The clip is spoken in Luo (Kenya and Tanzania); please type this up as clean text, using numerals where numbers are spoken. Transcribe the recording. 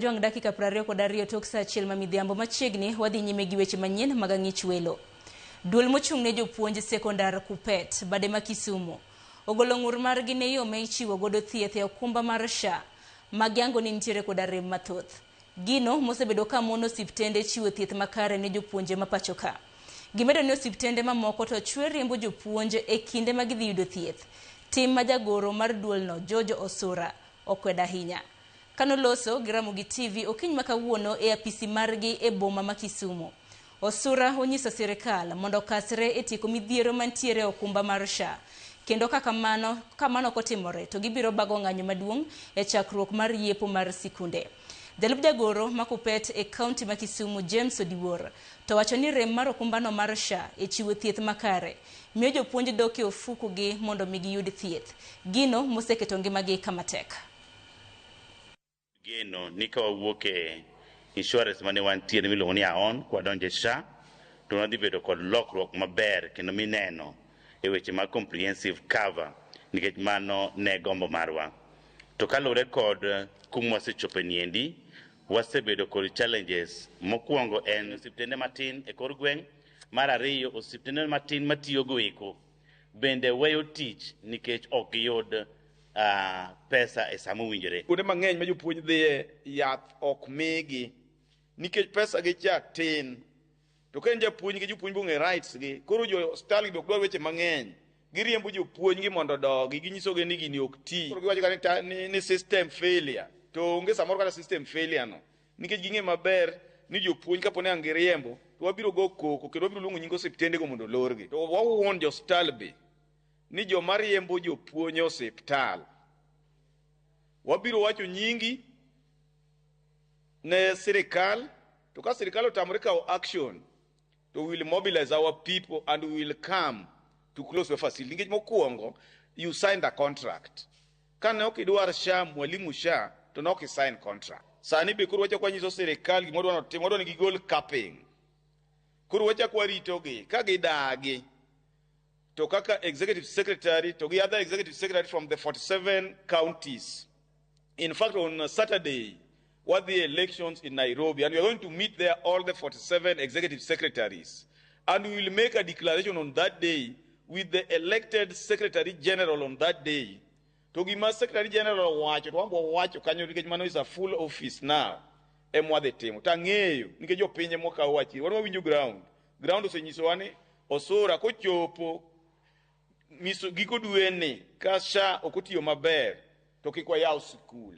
Jwang' dakika 22 tok saa 1 ma midhiambo. Machiegni wadhi nyime gi weche manyien mag ang'ich welo. Duol mochung' ne jopuonj sekondar Kuppet, bade ma Kisumu, ogolo ng'ur margi ne yo ma ichiwo godo thieth e okumba mar SHA, ma giango ni nitiere koda rem mathoth. Gino mosebedo ka mono osiptende chiwo thieth makare ne jopuonje ma pacho ka. Gimedo ni osiptende mamoko to chwe riembo jopuonj e kinde ma gidhi yudo thieth. Tim ma jagoro mar duolno George Osura okwedo ahinya. Kanoloso gi Ramogi TV okinyi ma kawuono e apisi margi e boma ma Kisumu. Osura onyiso sirikal mondo okasre e tieko midhiero mantiere e okumba mar SHA. Kendo ka kamano, ka mano ok otimore to gibiro bago ng'anyo maduong' e chakruok mar yiepo mar sikunde. Jalup jagoro ma Kuppet e kaunti ma Kisumu James Odiwuor to wacho ni rem mar okumbano mar SHA e chiwo thieth makare miyo jopuonj dok e ofuku gi mondo mi giyud thieth. Gino moseketo ngimagi kama tek. Geno ni ka wawuok e insurance mane wantiere miluongo ni AON kwadonjo e SHA to wadhi bedo kod lokruok maber kendo mineno e weche mag comprehensive cover, nikech mano ne gombo marwa. To kaluwore kod kuma wasechope niendi, wasebedo kod challenges. Mokwongo en osiptende matin e kor gweng', mar ariyo osiptende matin matiyo go eko bende weyo tich nikech ok giyud pesa e sama owinjore. Kuonde mang'eny ma jopuonj dhiye, yath ok migi nikech pesa gi cha tin. To ka en japuonj gi jopuonj bong'e rights gi, koro jo osiptal gi be ok dwar weche mang'eny. Giriembo jopuonj gi mondo odogi, ginyisogi ni gini ok ti. Koro giwacho kata ni system failure, to onge samoro kata system failure no. Nikech ging'e maber ni jopuonj kapo ni ang' giriembo, to wabiro go koko kendo wabiro luongo nying osiptende go mondo olorgi. To wawuon jo osiptal be ni joma riembo jopuonj e osiptal, wabiro wacho nyingi ne sirikal, to ka sirikal otamore kawo action, to we will mobilize our people and we will come to close the facility. Nikech mokwongo, you signed a contract. Ka ne ok idwar SHA, mwalimu SHA, to ne ok isign contract. Sani be koro wachako wanyiso sirikal gima wadwaro timo, wadwaro ni gigol capping. Koro wachako waritogi, ka gidagi, to kaka executive secretary to gi other executive secretary from the 47 counties. In fact, on Saturday, what the elections in Nairobi, and we are going to meet there all the 47 executive secretaries. And we will make a declaration on that day with the elected secretary general on that day. To gima secretary general wacho, to wambo wacho kanyo nikech mano is a full office now. Ema wadhi timo. Tang'eyo nikech jopiny ema wakawo wach. Wan wawinjo ground. Ground osenyisowa ni Osura kochopo miso giko dwe ni ka SHA ok otiyo maber to kik wayaw sikul.